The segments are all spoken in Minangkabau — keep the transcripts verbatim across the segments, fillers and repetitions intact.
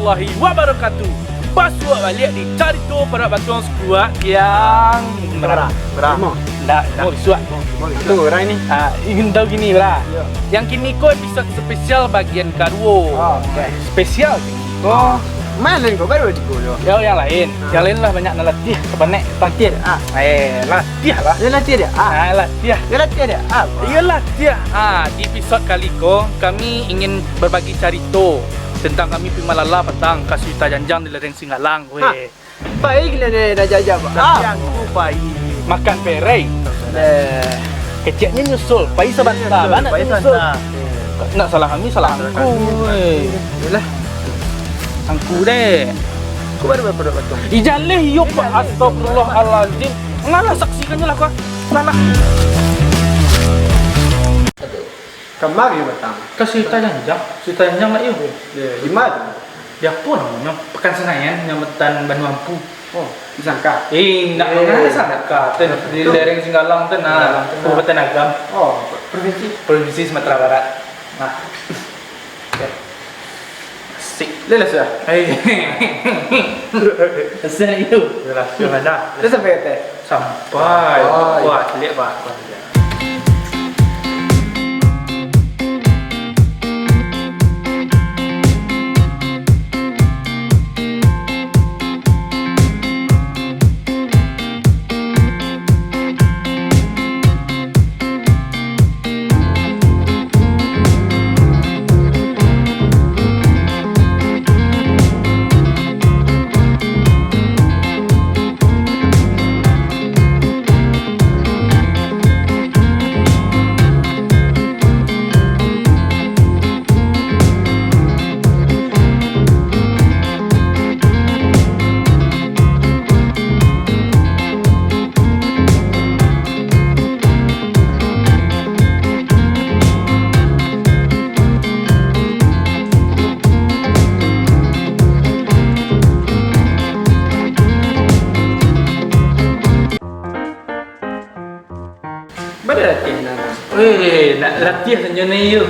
Warahmatullahi wabarakatuh. Basuak baliak di Carito Parak Batuang Sikuak yang Bara. Bara. Ndak, ndak. Mau disuak. Tunggu, Rai ni. Ah, ingin tahu gini, Bara. Yang kini ko episod spesial bagian kaduo. Oh, oke. Spesial gini ko. Main lain ko, baru tigo yo. Yo, yang lain. Yang lain lah banyak nan latiah, kapanek. Latiah, ah. Eh, latiah lah. Yo latiah dia. Ah. Ah, latiah. Yo latiah dia. Ah. Yo latiah. Ah, di episod kali ko, kami ingin berbagi carito tentang kami pi malala patang ka Suita Janjang di Lereng Singgalang. Weh. Pai gila ni dah jajah, Pak. Tapi aku pai. Makan perei. Deh. Keceknyo nyusul, pai sabanta, pai sabanta. Nak salah kami, salah angku, weh. Yalah. Angku deh. Aku baru berpodok batu. Ijaleh iyo, Pak. Astagfirullahalazim. Ngalah saksikan lah kau. Salah. Kamari batang. Ka Suita Janjang. Suita Janjang nak iyo. Yo, di mana? Di apo namonyo? Pekan Senayan, Kecamatan Banu Ampu. Oh, di Sangka? Eh, indak, eh, Sangka. Di Lereng Singgalang tu nah, Kabupaten Agam. Oh, provinsi? Provinsi Sumatera Barat. Nah. Oke. Asik. Lah, lah sudah. Hei. Asik itu. Lah sudah. Lah sampai ke atas? Sampai. Sampai. Wah, lihat bah. Bada latiah nan. Weh, nak latiah sanjo ni yo.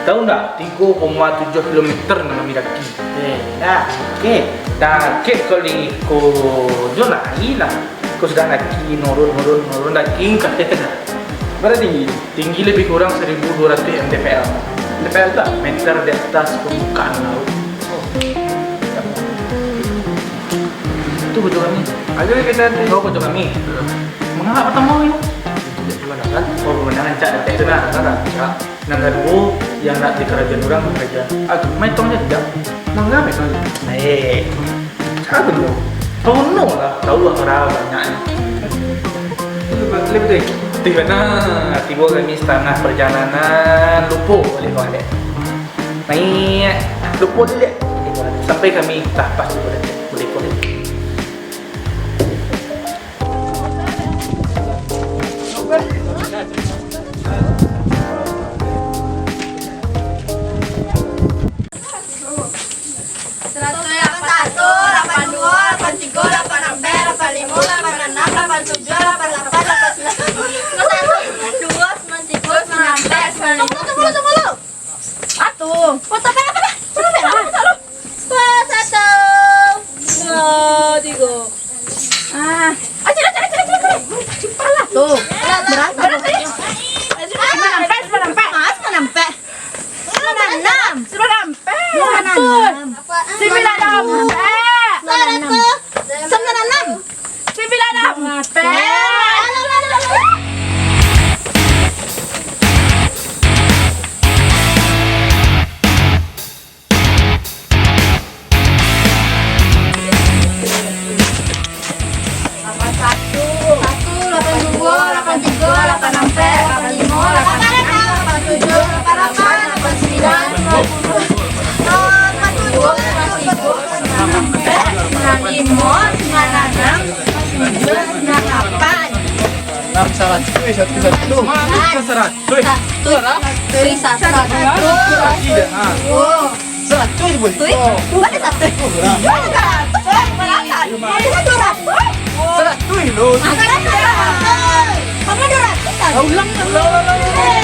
Tahu ndak, tigo koma tujuah kilometer nan kami daki. Eh, dah, oke. Dah, oke, kali ko jo lai lah. Ko sudah daki, nurun, nurun, nurun, daki, kaki tengah. Bara tinggi? Tinggi lebih kurang seribu dua ratus M T P L. M T P L tu? Meter di atas permukaan laut. Oh. Tu kocok kami. Ayo kita nanti. Oh, kocok kami. Mangapa pertama ni? Pemandangan. Oh, pemandangan cak detek tu nah. Nah, nah, cak. Nan kaduo, yang nak dikarajoan urang, karajoan. Aduh, main tong je, tidak. Mangapa itu? Eh. Aduh. Tahu no lah, tahu lah orang banyak ni. Lebih tu. Tiba nah, tiba kami setengah perjalanan, lupa boleh balik. Naik, lupa dilihat. Sampai kami tapas tu boleh, boleh, boleh. Seratus lapan satu, lapan dua, lapan tiga, lapan ampek, lapan lima, lapan anam, lapan tujuh, lapan lapan, lapan sembilan, sembilan satu, sembilan dua, sembilan tiga, sembilan ampek, sembilan lima. Tunggu, tunggu, tunggu, tunggu. Satu. Foto apa, apa dah? Foto apa? Foto satu. Dua, tiga. Ah. Acil, acil, acil, acil, acil. Cepatlah. Tuh. Berapa? Berapa? Sembilan ampek, sembilan ampek. Ah, sembilan ampek. Sembilan enam. Sembilan ampek. Sembilan enam. Sembilan ampek. Sembilan enam. Sembilan ampek. Lapan satu, satu, lapan dua, lapan tiga, lapan ampek, lapan lima, lapan anam, lapan tujuh, lapan lapan, lapan sembilan, sembilan puluh, sembilan tujuh, sembilan tiga, sembilan ampek, sembilan lima, sembilan anam, sembilan tujuh, sembilan lapan. Enam saratus, satu satu. Mana saratus? Satu, satu, satu, satu. Tidak, ah. Oh. Saratus je boleh. Wih, oh. Mana satu? Mana satu? Mana satu? Mana satu? Saratus lo. Mana satu? Kamu dua ratus kan? Ah, ulang, ulang, ulang, ulang. Eh.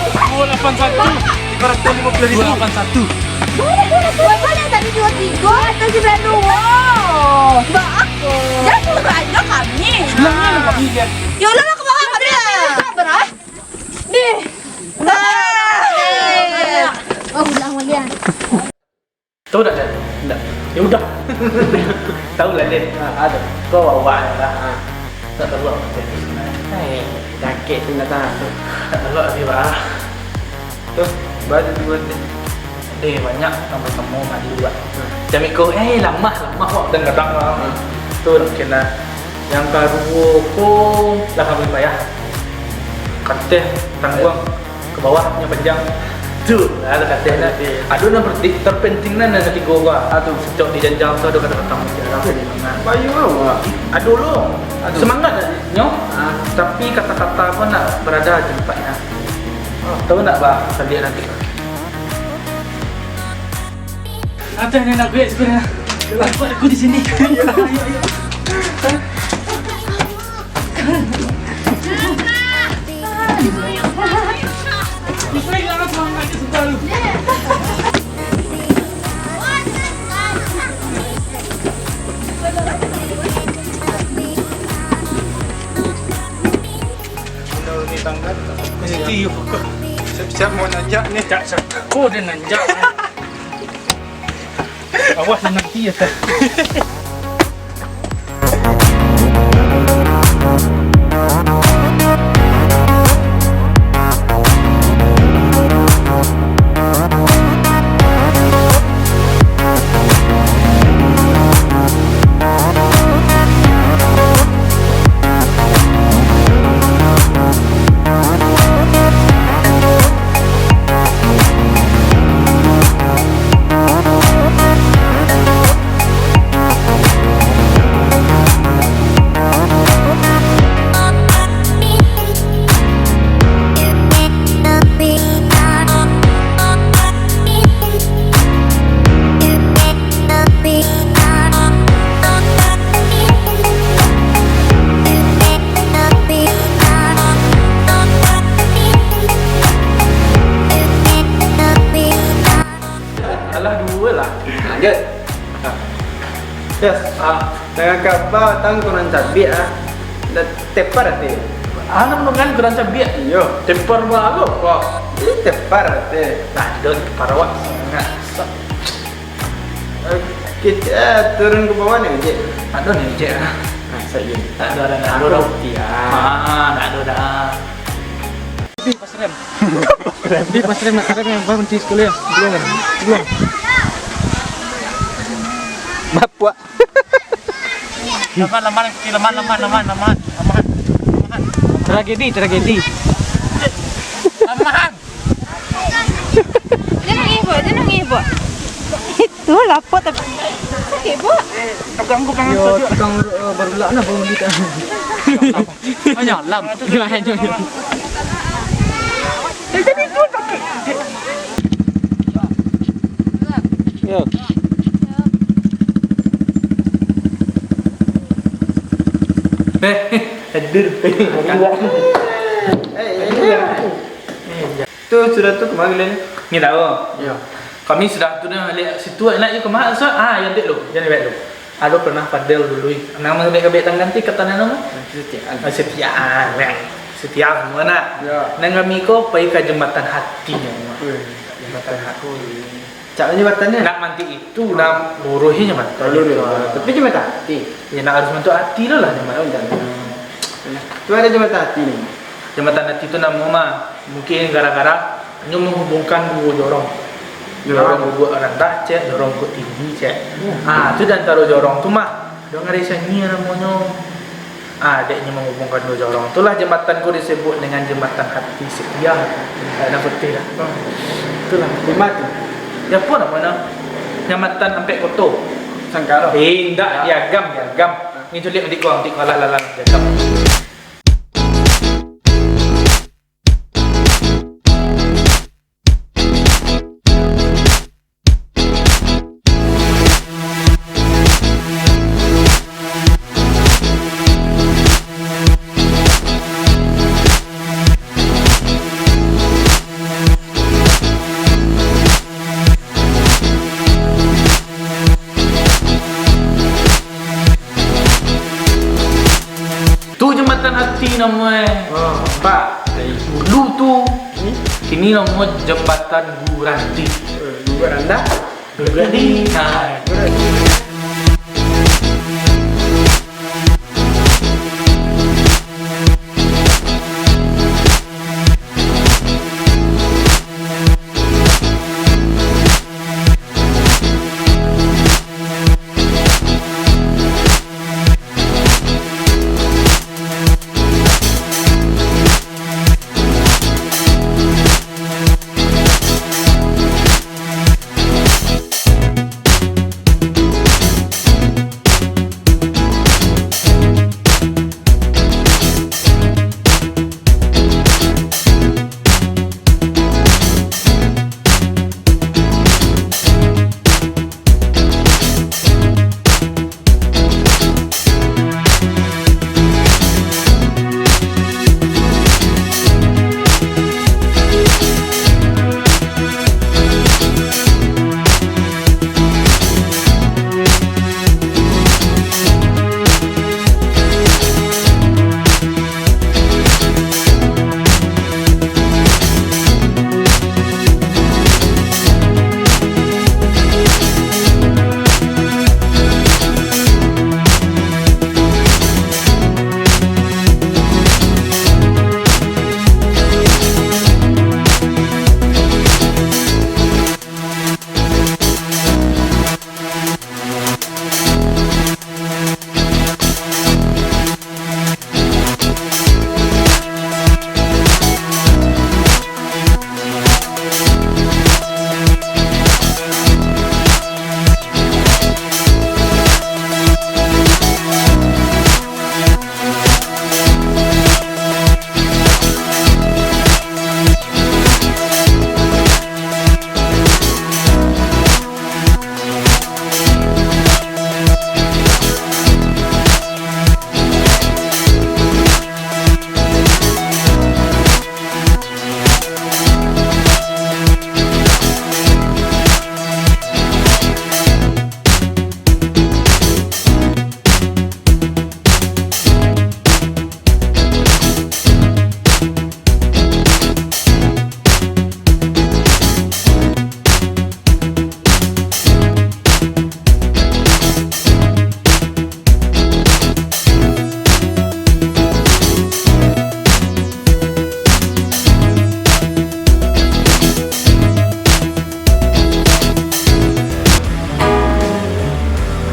Dua lapan satu. Ibarat lima belas ribu. Dua lapan satu. Boleh, boleh, boleh. Boleh tadi dua tiga atau sembilan dua. Mbak aku. Jangan suruh belanja kami. Bilangnya kami dia. Ya Allah, ke bawah, Fadil. Berah? Deh. Ah. Oh, ulang balian. Tahu tak, Dad? Ndak. Ya udah. Tahu lah, Dad. Ha, ada. Kau awak lah. Ha. Tak tahu apa tu. Eh, sakit tu nak tahu. Tak tahu apa, Bah. Tu, baru dua tu. Eh, banyak tamu-tamu mak di luar. Hmm. Macam iko, eh, lamah, lamah awak kadang-kadang lah. Hmm. Tu mungkin lah. Yang kaduo ko lah kami payah. Kateh tangguang. Ka bawah, nan panjang. Tu, lah, lah, kateh lah. Okey. Ado nan penting, terpenting nan, nan katigo, Bah. Ah, tu. Cok di janjang tu ado kata-kata mutiara. Okey. Semangat. Bayu lo, Bah. Ado lo. Ado. Semangat nyo. Ah. Tapi kata-kata pun nak berada di tempatnya. Oh. Tahu ndak, Bah? Caliak nanti. Ada yang nak duit sebenarnya. Buat aku di sini. Ayo, ayo. Ini tangga. Ini iyo. Siap-siap mau nanjak nih. Cak, cak. Oh, dia nanjak. Awas nanti ya, teh. Alah, duo lah. Lanjut. Ah. Yes. Ah. Dengan kaba tang kurang cabiak, ah. Dah tepar ati. Anak menungan kurang cabiak. Iyo. Tepar balo kok. Ini tepar ati. Nah, ado tepar awak. Nah. Eh, kit-, eh, turun ka bawah ni, Cik. Ado ni, Cik. Nah, saya. Tak ado, ado, ado, ado. Ado. Ah, tak ado dah. Lebih pas rem. Lebih pas rem, nak rem yang baru nanti sekali ya. Belum, belum. Bapak. Laman, laman, laman, laman, laman, laman, laman. Tragedi, tragedi. Laman. Jangan ngibuk, jangan ngibuk. Itu lapor tapi sakit, Bu. Pegang, pegang. Yo, tukang, eh, baru lah nak bangun kita. Hanya lam. Yo. Hadir. Eh, eh, eh. Tu sudah tu kemari lah ni? Ni tahu. Ya. Kami sudah tu dah balik situ, nak je ke mana? So, ah, yang dek lu, yang dek lu. Ado pernah Fadel dulu, ih. Nang kabek-kabek tanggan ti, kata nang namo? Setiaan. Ah, Setiaan, nah. Setia semua nak. Ya. Nang kami ko pai ka Jambatan Hati nyo. Wih, Jambatan Hati. Cak jambatan nyo? Nak mantik itu, nak luruih jambatan. Oh, luruih. Tapi jambatan hati. Ya, nak harus mantik hati lo lah jambatan. Oh, jambatan. Tu ado jambatan hati ni. Jambatan hati tu namo mah, mungkin gara-gara nyo manghubungkan duo jorong. Jorong. Jorong bubuak randah, cek, jorong bubuak tinggi, cek. Hmm. Ah, tu di antaro jorong tu mah, dong ari sangin namonyo. Ah, dek nyo manghubungkan duo jorong. Itulah jambatan ko disebut dengan Jambatan Hati Setia. Ada putih lah. Hmm. Itulah. Di ma tu? Di apo namonyo? Jambatan Ampek Koto. Sangkaro. Eh, indak, di Agam, di Agam. Ni culik, nanti ko, nanti ko, alah, alah, alah, di Agam. Tu Jambatan Hati namo e. Oh, nampak. Dari dulu tu. Hmm? Kini namo Jambatan Guranti. Eh, Guranti. Guranti. Nah. Guranti.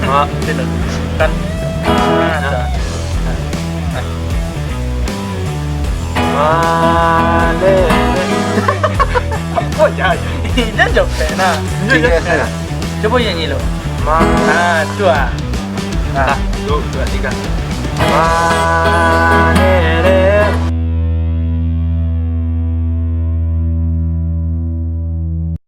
Mak, kan. Ah, dah. Malele. Apo jan? Jan jawab, nah. Jan jawab. Cubo nyanyi lo. Ma- Ah, tu ah. Ah. Satu, dua, tiga. Malele.